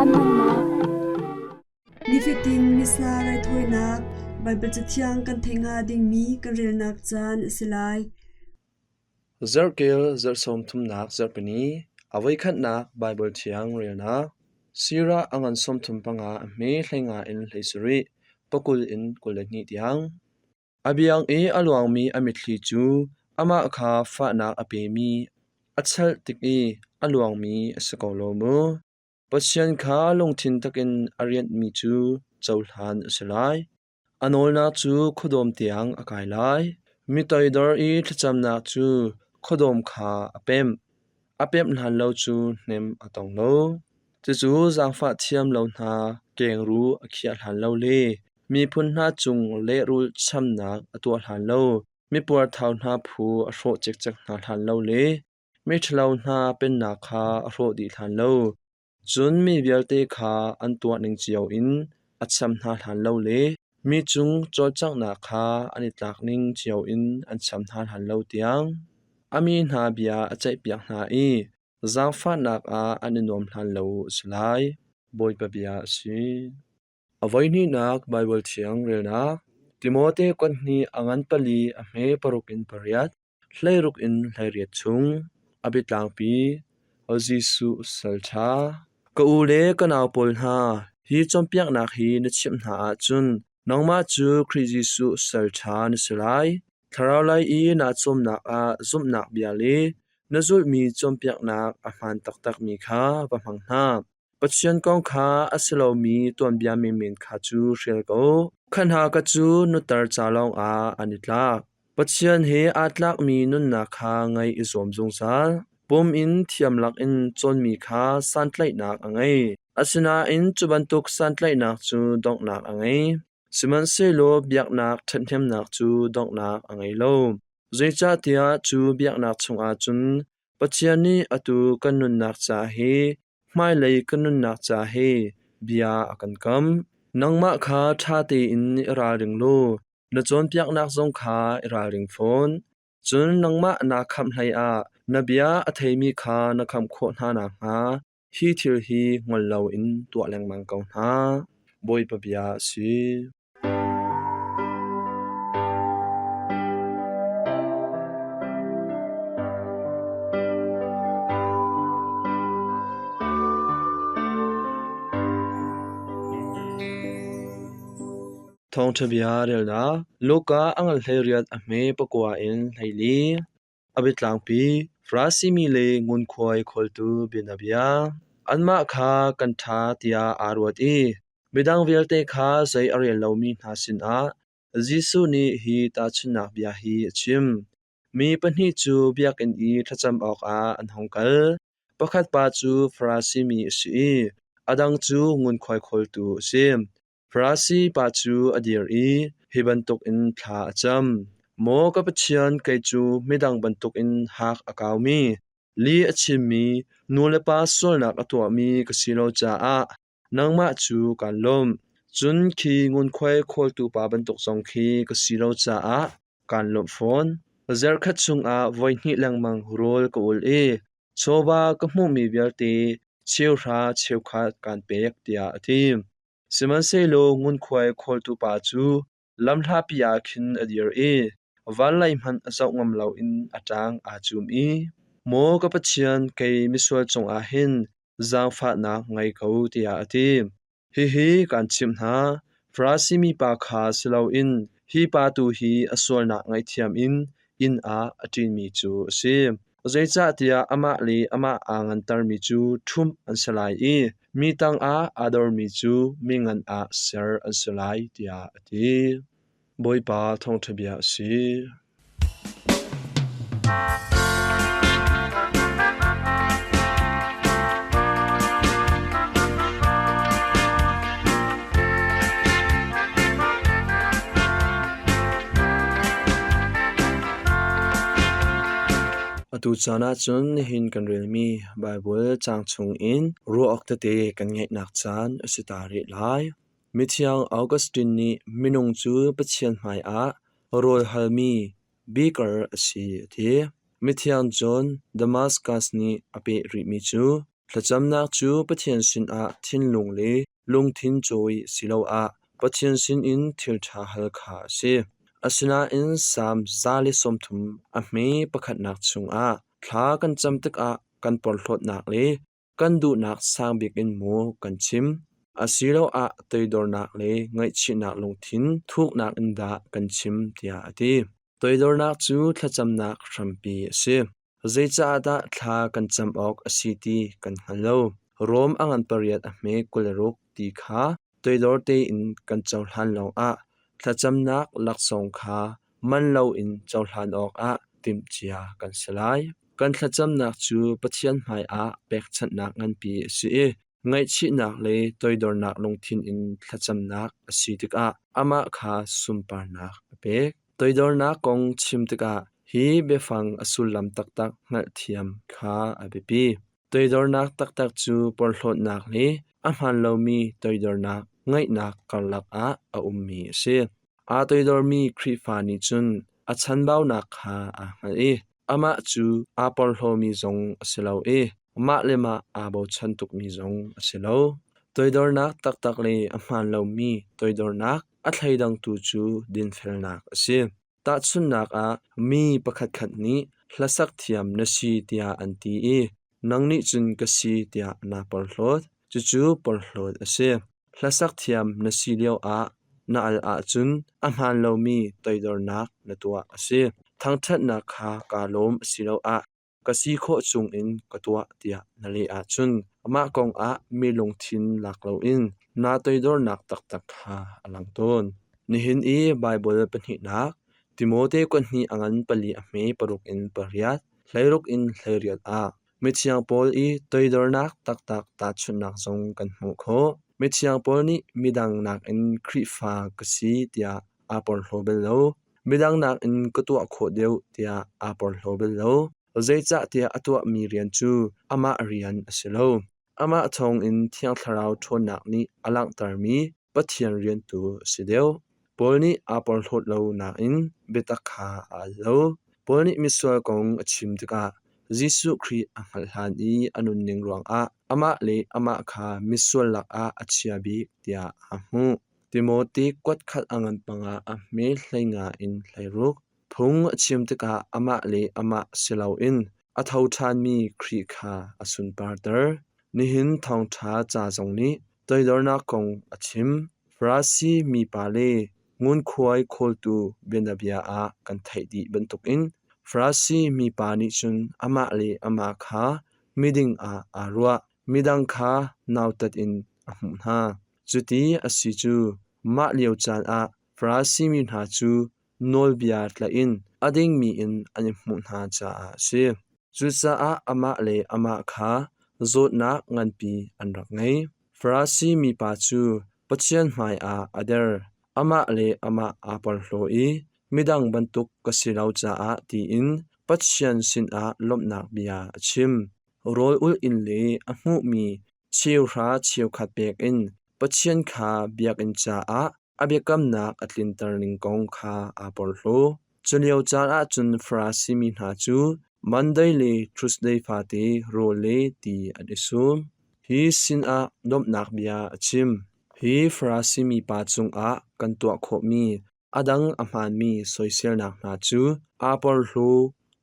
Caan hmannak. Nifatin Missa raithawinak Baibal Cathiang kan theih hnga dingmi kan relnak caan a si lai. Zarhkel zarh sawm thumnak zarhpini a voikhatnak Baibal Thiang relnak Sirah a ngan 35 a hme 15 in 17, pakul in 22 tiang. A biang i a luangmi a mitthli cu amah kha fahnak a pemi a chelh tik i a luangmi a si ko lo maw? Pathian kha lungthin takin a rianhmi cu cohlan a si lai. A nawlnak cu khuadawm tiang a kai lai. Mi toidor i thlacamnak cu khuadawm kha a pemh. A pemh hlan lo cu hnem a tong lo. Cucu zaangfah thiam lo hna kengruh a khiah hlan lo le miphun hna cung lehrulh chamnak a tuah hlan lo, mipuarthau hna phu a hrawh cikcek hna hlan lo le miṭhalo hna pennak kha a hrawh dih hlan lo, cun mi vialte kha an tuah ning cio in a cham hna hlan lo le mi cung cawlcanghnak kha an i tlak ning cio in an cham hna hlan lo tiang a mi hna bia a ceihpiak hna i zaangfahnak ah an i nuam hlan lo a si lai. Bawipa bia a si. A voihnihnak Baibal Thiang relnak Timote kuat hnih a ngan pali a hme paruk in pariat, 16 in 18 chung. A biatlangpi Jesuh salṭha. Ka u le ka nau pawl hna, hi cawnpiaknak hi na chimh hna ahcun nangmah cu Khrih Jesuh salṭha na si lai. Thlarau lei i naa cawmnak ah zumhnak bia le na zulhmi cawnpiaknak a hmaan taktakmi kha va hmang hna. Pathian kong kha a si lomi tuanbia menmen kha cu hrial ko. Kha hna ka cu nutar ca lawngah an i tlak. Pathian he aa tlakmi nunnak kha ngaih i zuam zungzal. Pum in thiam lakin cawnmi kha santlaihnak a ngei. Asinain cu bantuk santlaihnak cu donghnak a ngei. Sihmanhsehlaw biaknak ṭhathnemnak cu donghnak a ngei lo. Zeicahtiah cu biaknak chungah cun Pathian nih atu kan nunnak ca hi hmailei kan nunnak ca hi bia a kan kam. Nangmah kha ṭha tein i ralring law na cawnpiaknak zong kha i ralring fawn. Cun nangmah naa khamh hleiah na bia a theimi kha na khamh khawh hna nakhnga hi thil hi ngol loin tuah lengmang ko hna. Bawipa bia a si. Thawngṭha bia relnak Luka a ngan 18 a hme pakua in 14. A biatlangpi Farasi mi le ngunkhuai khawltu bianabia. Anmah kha kan ṭha tiah aa ruat i midang vialte kha zei a rel lomi hna sinah Jesuh nih hi tahchunhnak bia hi a chim. Mi pahnih cu biakinn i thlacam awkah an hung kal. Pakhat pa cu Farasi mi a si i a dang cu ngunkhuai khawltu a si. Farasi pa cu a dir i hi bantukin thla a cam: Maw ka Pathian, kei cu midang bantukin hak a kaumi, li a chimmi, nu le pa sualnak a tuahmi ka si lo caah nangmah cu kaan lawmh. Cun khi ngunkhuai khawltu pa bantuk zong khi ka si lo caah kaan lawmh fawn. Zarhkhat chungah voihnih lengmang rawl ka ul i chawva ka hmuhmi vialte cheuhra cheukhat kaan pek, tiah a ti. Sihmanhsehlaw ngunkhuai khawltu pa cu lamhlapi ah khin a dir i vanlei hmanh a zoh ngam loin a ṭang aa cum i, Maw ka Pathian, kei misual cungah hin zaangfahnak ngei ko, tiah a ti. Hihi kaan chimh hna, Farasi mipa kha si loin hi pa tu hi a sualnak ngaihthiam in inn ah a ṭinmi cu a si. Zeicahtiah amah le amah aa ngantermi cu ṭhumh an si lai i mi tangah aa dormi cu mi ngan ah ser an si lai, tiah a ti. Bawipa thawngṭha bia a si. Atu caan ahcun nihin kan relmi Baibal caang chungin ruah awk tete kan ngeihnak caan a si ta rih lai. Mithiang Augustine nih minung cu Pathian hmaiah rawl halmi beaker a si a ti. Mithiang John Damascus nih a peh rihmi cu. Thlacamnak cu Pathian sinah thinlung le lungthin cawi asiloah Pathian sinin thil ṭha hal kha a si. Asinain Salm 130 a hme pakhatnak chungah thla kan cam tikah kan porhlawtnak le kan duhnak sang bik in maw kan chim asiloah toidornak le ngaihchihnak lungthin thuknak in dah kan chim tiah a ti. Toidornak cu thlacamnak hrampi a si. Zeicahdah thla kan cam awk a si ti kan hngal lo. Rom a ngan pariat a hme 26 ti kha toidor tein kan cohlan lawngah thlacamnak laksawng kha man loin cohlan awkah timhcia kan si lai. Kan thlacamnak cu Pathian hmaiah pekchanhnak nganpi a si i ngaihchihnak le toidornak lungthin in thlacamnak a si tikah amah kha sunparnak a pek. Toidornak kong chim tikah hi biafang a sullam taktak hngalhthiam kha a biapi. Toidornak taktak cu porhlawtnak le a hmaan lomi toidornak ngeihnak karlak ah a ummi a si. Aa toidormi Khrihfa nih cun a chanbaunak kha aa hngalh i amah cu aa porhlawmi zong a si lo i mah le mah aa bochan tukmi zong a si lo. Toidornak taktak le a hmaan lomi toidornak a thleidangtu cu dinfelnak a si. Tahchunhnak ah, mi pakhatkhat nih hlasak thiam na si tiah an ti i nang nih cun ka si tiah naa porhlawt. Cucu porhlawt a si. Hlasak thiam na si lioah na al ahcun a hmaan lomi toidornak na tuah a si. Thangṭhatnak kha kaa lawm asiloah ka si khawh chungin ka tuah tiah na leh ahcun mah kongah mi lungthin lak loin naa toidornak taktak kha a lang tawn. Nihin i Baibal pahnihnak Timote kuat hnih a ngan pali a hme paruk in pariat, 16 in 18 ah mithiang Paul i toidornak taktak tahchunhnak zong kan hmuh khawh. Mithiang Paul nih midang nakin Khrihfa ka si tiah aa porhlaw bal lo. Midang nakin ka tuah khawh deuh tiah aa porhlaw bal lo. Zeicahtiah a tuahmi rian cu amah rian a si lo. Amah thawngin Thiang Thlarau ṭhawnnak nih a langhtermi Pathian rian tu a si deuh. Paul nih aa porhlawt lo nain biatak kha a al lo. Paul nih misual kong a chim tikah Jesuh Khrih a hngalh hlan i a nunning ruangah amah le amah kha misual lakah a chia bik tiah aa hmuh. Timote kuatkhat a ngan panga a hme 15 in 16. Phung a chim tikah amah le amah si loin a tho ṭhanmi Khrih kha a sunparter. Nihin thawngṭha ca zong nih toidornak kong a chim. Farasi mipa le ngunkhuai khawltu bianabia ah kan theih dih bantukin Farasi mipa nih cun amah le amah kha miding ah aa ruah, midang kha nautat in a hmuh hna. Cuti a si cu mah lio caan ah Farasi mi hna cu nawlbia tlaih in a dingmi in an i hmuh hna caah a si. Cucaah amah le amah kha zawtnak nganpi an rak ngei. Farasi mipa cu Pathian hmaiah a der. Amah le amah aa porhlaw i midang bantuk ka si lo caah tiin Pathian sinah lawmhnak bia a chim. Rawl ulh in le a hmuhmi cheuhra cheukhat pek in Pathian kha biakinn caah a biakamnak a tlinter ning kong kha aa porhlaw. Culio caan ahcun Farasi mi hna cu Monday le Tuesday fate rawl le ti an i sum. Hi sinah lawmhnak bia a chim. Hi Farasi mipa cungah kan tuah khawhmi a dang a hmaanmi soiselnak hna cu aa porhlaw,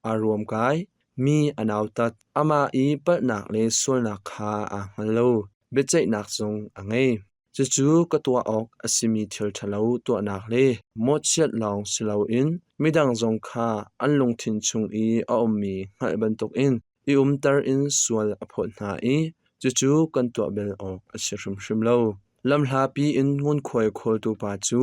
aa ruamkai, mi a nautat, amah i palhnak le sualnak kha aa hngal lo, biaceihnak zong a ngei. Cucu ka tuah awk a simi thil ṭhalo tuahnak le mawhchiat lawng si loin midang zong kha an lungthin chung i a ummi hngalh bantukin i umter in sual a phawt hna i cucu kan tuah bel awk a si hrimhrim lo. Lamhlapi in ngunkhuai khawltu pa cu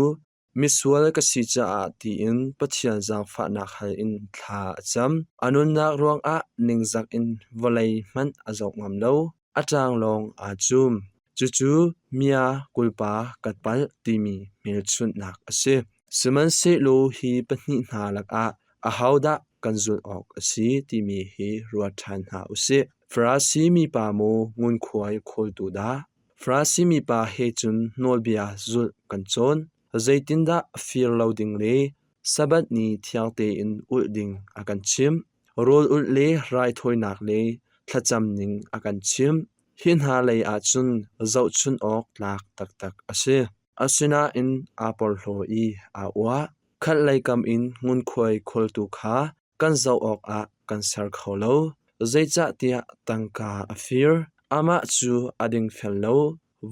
misual ka si caah tiin Pathian zaangfahnak hal in thla a cam. A nunnak ruangah ningzak in vawlei hmanh a zoh ngam lo. A ṭang lawng aa cum. Cucu mia kulpa ka palh timi hmelchunhnak a si. Sihmanhsehlaw hi pahnih hna lakah ahodah kan zulh awk a si timi hi ruat ṭhan hna u sih. Farasi mipa maw ngunkhuai khawltu dah? Farasi mipa he cun nawlbia zulh kan cawn. Zeitindah fir lo ding le Sabbath ni thiang tein ulh ding a kan chimh. Rawl ulh le raithawinak le thlacam ning a kan chimh. Hi hna lei ah cun zohchunh awk tlak taktak a si. Asinain aa porhlaw i aa uah. Khatlei kam in ngunkhuai khawltu kha kan zoh awkah kan ser kho lo, zeicahtiah tangka a fir. Amah cu a dingfel lo,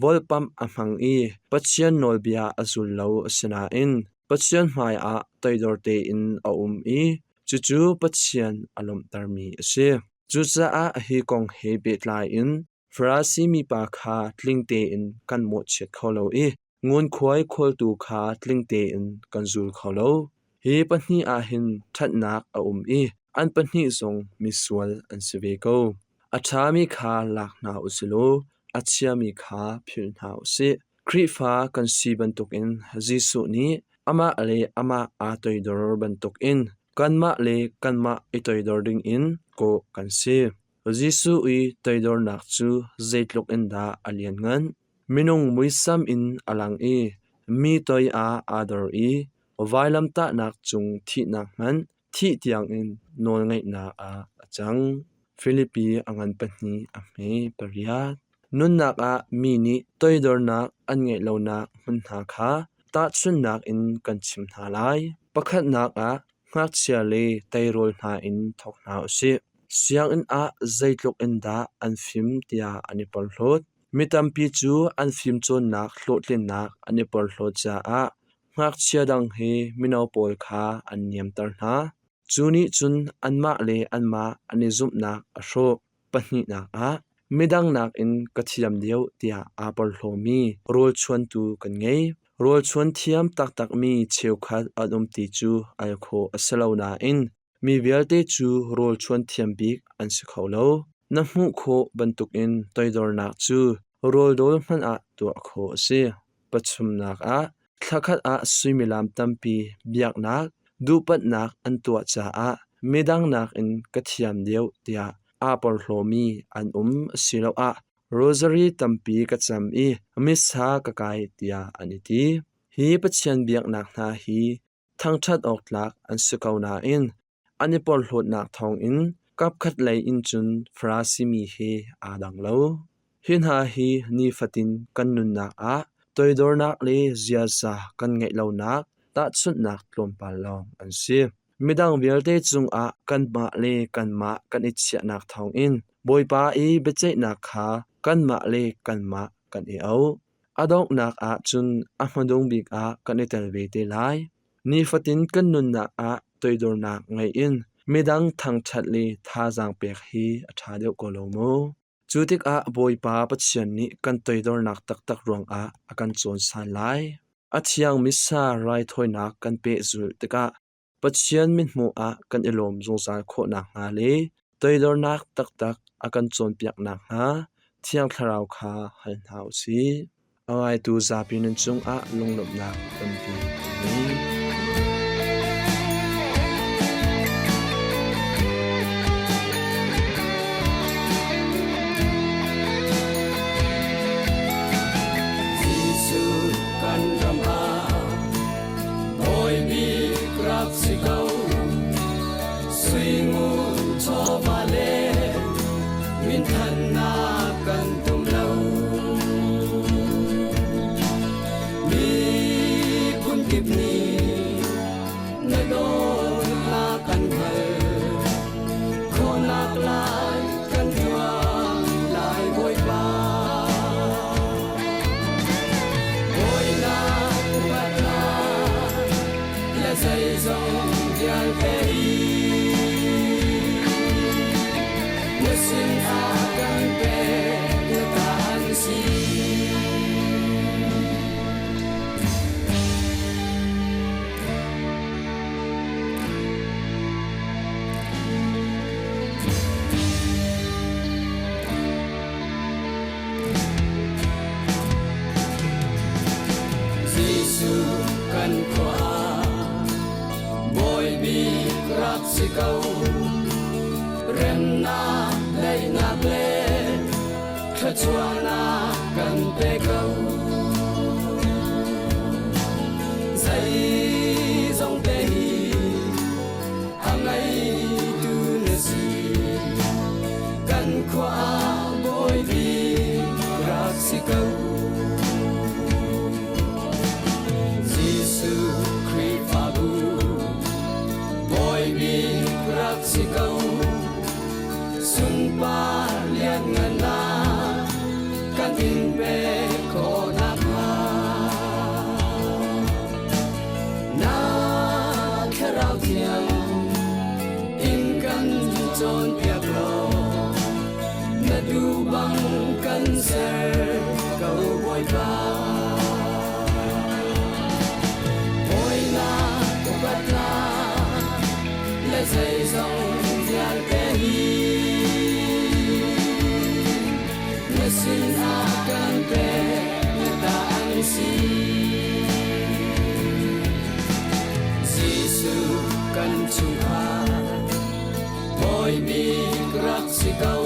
volpamh a hmang i Pathian nawlbia a zul lo. Asinain Pathian hmaiah toidor tein a um i cucu Pathian a lawmhtermi a si. Cucaah hi kong he pehtlai in Farasi mipa kha tling tein kan mawhchiat kho lo i ngunkhuai khawltu kha tling tein kan zul kho lo. Hi pahnih ah hin ṭhatnak a um i an pahnih zong misual an si ve ko. A ṭhami kha lak hna u si law a chiami kha philh hna u sih. Khrihfa kan si bantukin Jesuh nih amah le amah aa toidor bantukin kanmah le kanmah i toidor dingin kawh kan si. Jesuh i toidornak cu zeitluk in dah a lianngan? Minung muisam in a lang i mi toi ah aa dor i vailamtahnak cung thihnak hmanh thih tiangin nawlngeihnak ah a cang. Filipi a ngan pahnih a hme pariat. Nunnak ah mi nih toidornak an ngeih lonak hmun hna kha tahchunhnak in kan chim hna lai. Pakhatnak ah ngakchia le teirawl hna in thawk hna u sih. Sianginn ah zeitluk in dah an fim tiah an i porhlawt. Mi tampi cu an fimcawnnak hlawhtlinnak an i porhlawt caah ngakchia dang he mino pawl kha an niamter hna. Cu nih cun anmah le anmah an i zumhnak a hrawh. Pahnihnak ah, midang nakin ka thiam deuh tiah aa porhlawmi rawlchuantu kan ngei. Rawlchuan thiam taktakmi cheukhat an um ti cu al khawh a si lo nain mi vialte cu rawlchuan thiam bik an si kho lo. Na hmuh khawh bantukin toidornak cu rawldawl hmanh ah tuah khawh a si. Pathumnak ah, thlakhat ah suimilam tampi biaknak duhpatnak an tuah caah midang nakin ka thiam deuh tiah aa porhlawmi an um asiloah rosary tampi ka cam i missa ka kai tiah an i ti. Hi Pathian biaknak hna hi thangṭhat awk tlak an si ko nain an i porhlawtnak thawngin kapkhat lei in cun Farasi mi he aa dang lo. Hi hna hi nifatin kan nunnak ah toidornak le ziaza kan ngeih lonak tahchunhnak tlawmpal lawng an si. Midang vialte cungah kanmah le kanmah kan i chiahnak thawngin Bawipa i biaceihnak kha kanmah le kanmah kan i auh. A donghnak ah cun a hmadung bik ah kan i tel ve te lai. Nifatin kan nunnak ah toidornak ngeih in midang thangṭhat le thazaang pek hi a ṭha deuh ko lo maw? Cu tikah Bawipa Pathian nih kan toidornak taktak ruangah a kan cawnsan lai. A thiang Missa raithawinak kan pehzulh tikah Pathian mithmuh ah kan i lawm zungzal khawh nakhnga le toidornak taktak a kan cawnpiak nakhnga Thiang Thlarau kha hal hna u sih. A ngaitu zapi nan cungah lunglawmhnak tampi kan ngei. Jesuh kan ram ah Bawi bik rak si ko. Sui ngun chawva le minthannak kan tum lo. Miphun kip nih na dawtnak kan hngal. Khawhnak lai kan tuah lai Bawipa. Bawinak upatnak le zeizong vialte hi na sinah kan pek na ta an si. Jesuh kan khua Bawi bik rak si ko. Remnak, daihnak le thluachuahnak kan pe ko. Zeizong te hi a ngeitu na si. Kan khua ah Bawi bik. si ko. Jesuh Khrihfabu Bawi bik rak si ko. Sunpar lianngannak kan in pek khawh nakhnga. Na thlarau thiang in kan cawnpiak law na duh bang kan ser ko Bawipa. Bawinak upatnak le zeizong vialte hi na sinah kan pek na ta an si. Jesuh kan chungkhar Bawi bik rak si ko.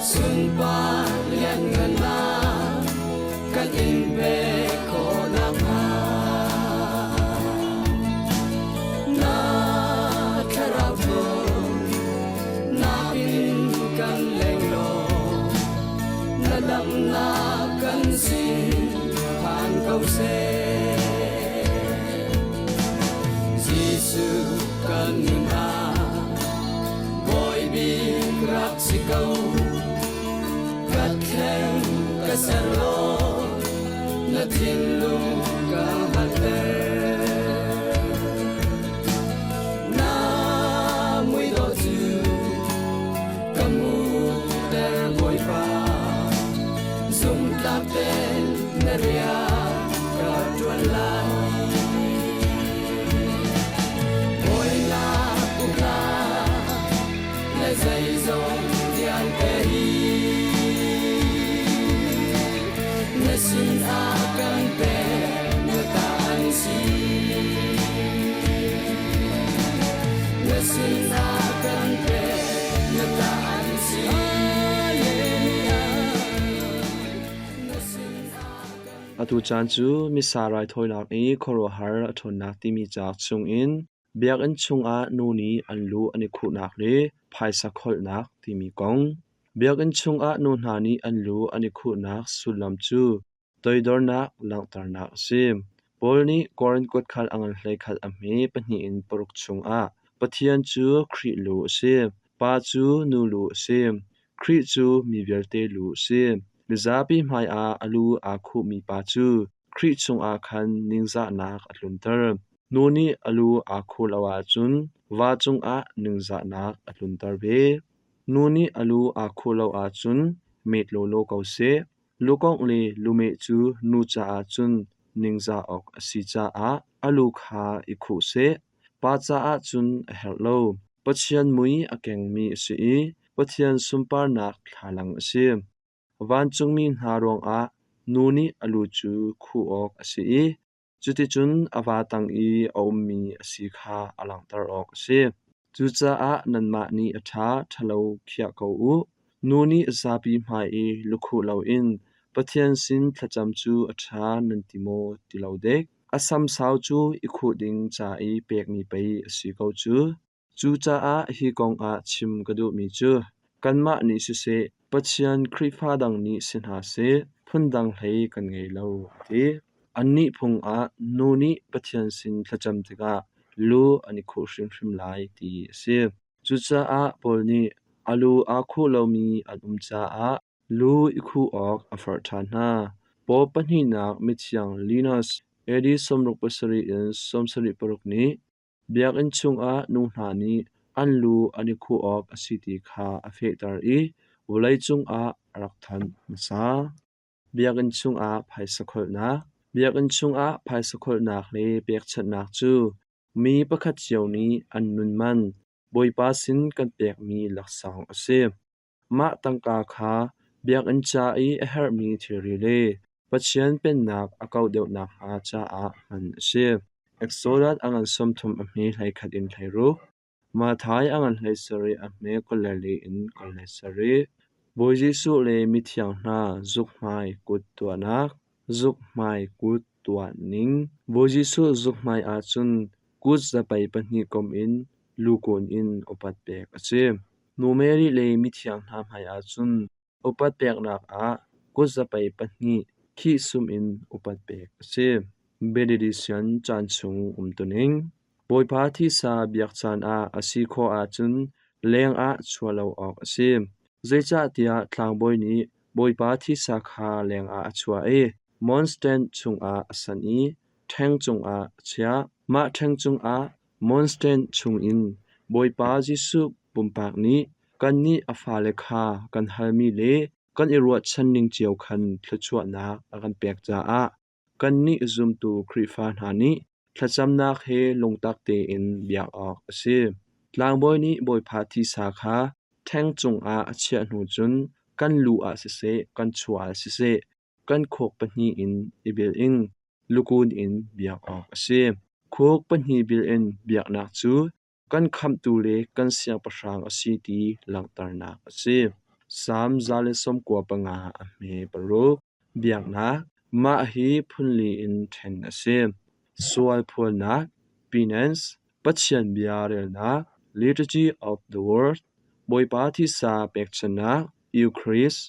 Sunpar lianngannak kan in pek khawh nakhnga. Na thlarau thawn na in kan leng law na damnak kan sin phan ko seh. Jesuh kan nun ah Bawi bik rak si ko. Ka thleng ka ser law na thinlung ka hngalhter. Na muidawh cu ka hmuhter Bawipa. Zumtlak tein na rian ka ṭuan lai. Bawinak uknak le zeizong vialte hi na sinah kan pek na ta an si. Na sinah kan pek na ta an si. Na sinah kan Atu caan cu Missa raithawinak i khuaruahhar a ṭhawnnak timi cauk chungin Biakinn chungah nu nih an lu an i khuhnak le phaisa kholhnak timi kong. Biakinn chungah nu hna nih an lu an i khuhnak sullam cu toidornak langhternak a si. Paul nih Korin kuatkhal a ngan hleikhat a hme 2 in 6 chungah Pathian cu Khrih lu a si, Pa cu nu lu a si, Khrih cu mi vialte lu a si. Mizapi hmaiah a lu aa khuhmi pa cu Khrih chungah khan ningzahnak a tlunter. Nu nih a lu aa khuh lo ahcun va cungah ningzahnak a tlunter ve. Nu nih a lu aa khuh lo ahcun met lawlaw ko seh. Lukongh le lumeh cu nu caah cun ningzah awk a si caah a lu kha i khuh seh. Pa caah cun a herh lo. Pathian mui a kengmi a si i Pathian sunparnak thlalang a si. Vancungmi hna ruangah nu nih a lu cu khuh awk a si i cuticun a va tang i a ummi a si kha a langhter awk a si. Cucaah nanmah nih a ṭha, ṭhalo khiah ko u. Nu nih zapi hmai i lukhuh loin Pathian sin thlacam cu a ṭha nan ti maw ti lo dek? A samsau cu i khuh ding ca i pekmi pei a si ko cu. Cucaah hi kong ah chim ka duhmi cu kanmah nih siseh, Pathian Khrihfa dang nih si hna seh, phundang hlei kan ngei lo, a ti. Annih phung ah nu nih Pathian sin thlacam tikah lu an i khuh hrimhrim lai ti a si. Cucaah Paul nih a lu aa khuh lomi an um caah lu i khuh awk a forh ṭhan hna. Paul pahnihnak mithiang Linus AD 67 in 76 nih Biakinn chungah nu hna nih an lu an i khuh awk a si ti kha a fehter i vawleicung ah a rak thanh hmasa. Biakinn chungah phaisa kholhnak. Biakinn chungah phaisa kholhnak le pekchanhnak cu mi pakhat cio nih an nun man Bawipa sin kan pekmi laksawng a si. Mah tangka kha biakinn ca i a herhmi thilri le Pathian Pennak a kauh deuh nakhnga caah hman a si. Exodus a ngan 30 a hme 11 in 16, Matthai a ngan 17 a hme 24 in 27. Bawi Jesuh le mithiang hna zukhmai kut tuahnak, zukhmai kut tuah ning. Bawi Jesuh zukhmai ahcun kut zapei pahnih komh in lukun in upat pek a si. Nu Mary le mithiang hna hmai ahcun upat peknak ah Kutzapai pahnih khihsum in upat pek a si. Benediction caan chung umtuning. Bawipa thisa biak caan ah a si khawh ahcun lengah chuah lo awk a si. Zeicahtiah tlangbawi nih Bawipa thisa kha lengah a chuah i monstrance chungah a sanh i ṭheng cungah a chiah. Mah ṭheng cungah monstrance chungin Bawipa Jesuh pumpak nih kannih a fale kha kan halmi le kan i ruahchan ning cio khan thluachuahnak a kan pek caah kannih zumtu Khrihfa hna nih thlacamnak he lungtak tein biak awk a si. Tlangbawi nih Bawipa thisa kha ṭheng cungah a chiah hnu cun kan lu ah siseh, kan chuah ah siseh, kan khuk pahnih in i bil in lukun in biak awk a si. Khuk pahnih bil in biaknak cu kan khamhtu le kan siangpahrang a si ti langhternak a si. Salm 195 a hme paruk. Biaknak Mah hi phunli in ṭhen a si. Sual phuannak penance, Pathian bia relnak liturgy of the word, Bawipa thisa pekchanhnak Eucharist,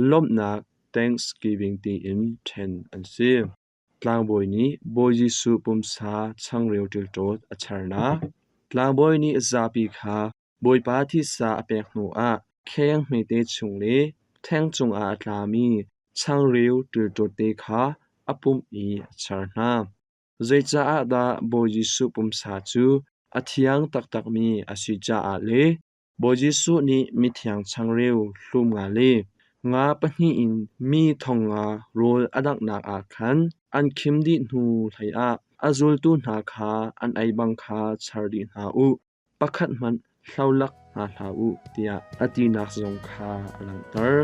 lawmhnak thanksgiving tiin ṭhen an si. Tlangbawi nih Bawi Jesuh pumsa changreu ṭilṭawt a charnak. Tlangbawi nih zapi kha Bawipa thisa a pek hnuah kheng hmete chung le ṭheng cungah a tlami changreu ṭilṭawt te kha a pumh i a char hna. Zeicaah dah Bawi Jesuh pumsa cu a thiang taktakmi a si caah le Bawi Jesuh nih mithiang changreu hlum nga le nga pahnih in mi thong nga rawl a danghnak ah khan an khim dih hnu hleiah a zultu hna kha an ei bang kha char dih hna u, pakhat hmanh hlolak hna hlah u tiah a tinak zong kha a langhter.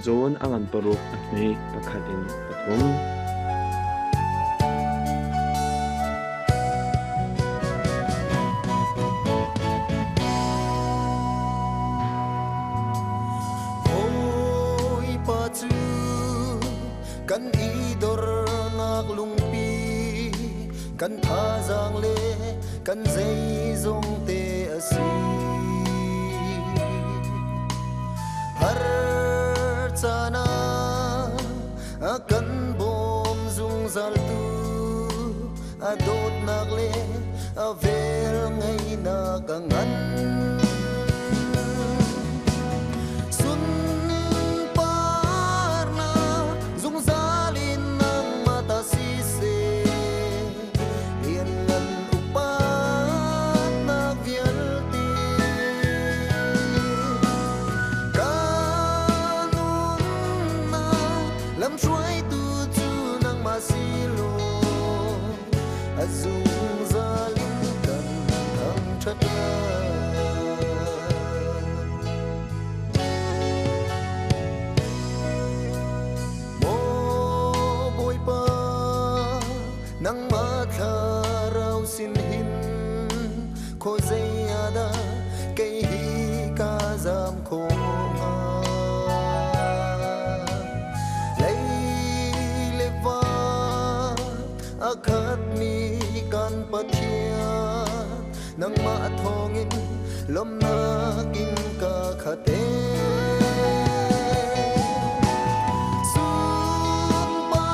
John a ngan paruk a hme pakhat in pathum. Bawipa cu kan i dornak lungpi kan thazaang le kan zeizong te a si. Har caan ah a kan bawm zungzaltu a dawtnak le a vel ngeihnak a ngan. Sunparnak zungzal in nangmah ta siseh, lianngan upatnak vialte. Ka nunnak lamhruaitu cu nangmah si law, a zungzal in kan thangṭhat lai. Maw Bawipa, nangmah thlarau sin hin khuazei ah dah kei hi ka zam khawh hnga? Lei le va a khatmi kan Pathian, nangmah thawngin lawmhnak in ka khat ee. Sunparnak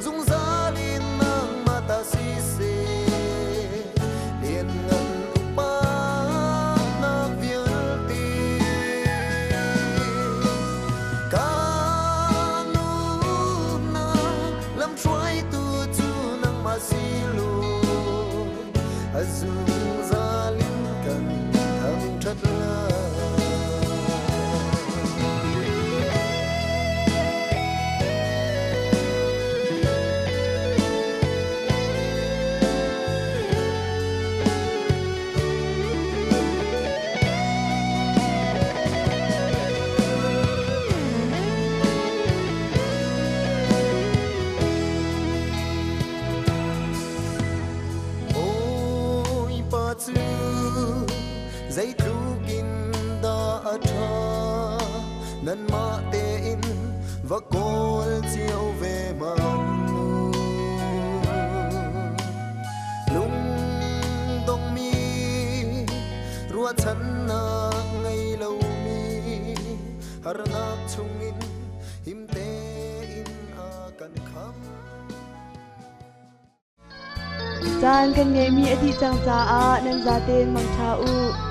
zungzal in nangmah ta siseh, lianngan upatnak vialte. Ka nunnak lamhruaitu cu nangmah si law, a zungzal in kan thangṭhat lai. Bawipa cu zeitluk in dah a ṭha, nanmah tein va kawl cio ve hmanh u. Lungdongmi ruahchannak ngei lomi harnak chungin Caan kan ngeihmi a dih cang caah nan zaten mangṭha u.